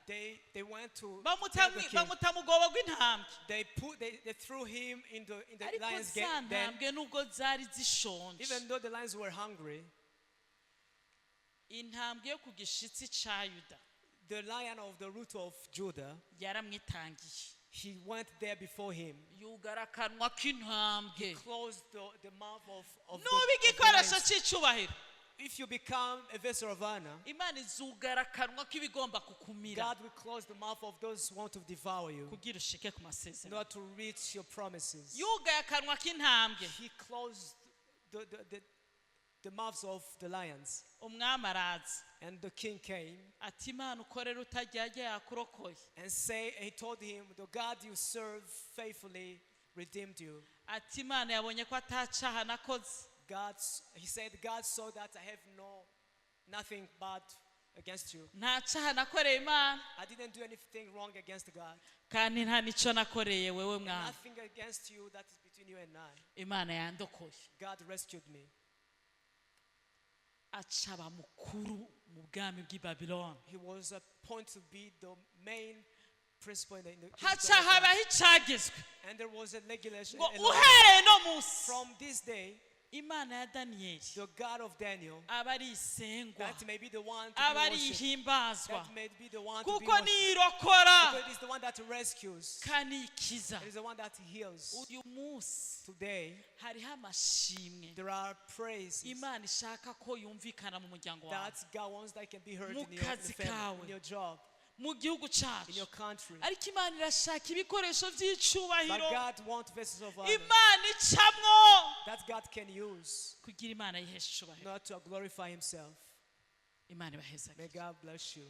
they went to bamuta tell the king. Bamuta mu rwobo rw'intambwe. They threw him in the Ariko lion's za gate. Then, ntambwe nubwo zari zishonje, even though the lions were hungry, intambwe yo ku gishitsi ca Yuda the lion of the root of Judah, yaramwitangiye. He went there before him. Yugara akanwa k'intambwe. Closed the mouth of Nuba the igikoresho lions. cy'icubahiro, If you become a vessel of honor, Imana izugara akanwa k'ibigomba kukumira God will close the mouth of those who want to devour you, kugira ushike ku masezerano. Not to reach your promises. Yugaye akanwa k'intambwe. He closed the the mouths of the lions. Umwami araza. And the king came Ati Imana ukorera utaryarya yakurokoye. And say, and he told him, "The God you serve faithfully redeemed you." Ati Imana yabonye ko atacaha nakoze. God, he said, "God saw that I have nothing bad against you. Nta caha nakoreye Imana. I didn't do anything wrong against God. Kandi nta n'icyo nakoreye wewe mwami. Nothing against you that is between you and I. Imana yandokoye. God rescued me." Aca aba mukuru mu bwami bw'i Babiloni. He was appointed to be the main principal in the kingdom Haca of God. habaho icagezwe And there was a regulation. ngo A law. uhereye no munsi From this day, Imana ya Daniyeli the God of Daniel, aba ari isengwa, that may be the one to be aba ari worshipped. ihimbazwa, That may be the one to be kuko worshipped. nirokora Because it is the one that rescues. kandi ikiza. It is the one that heals. Uyu munsi Today, hariho amashimwe there are praises Imana ishaka ko yumvikana mu muryango wawe, that God wants that can be heard mu in your, in kazi the family, kawe, in your job, mu gihugu in your cyacu. Country. Ariko Imana irashaka ibikoresho by'icyubahiro But God wants vessels of honor Imana icamwo that God can use kugira Imana yiheshe icyubahiro. not to glorify Himself. Imana ibahezagire. May God bless you.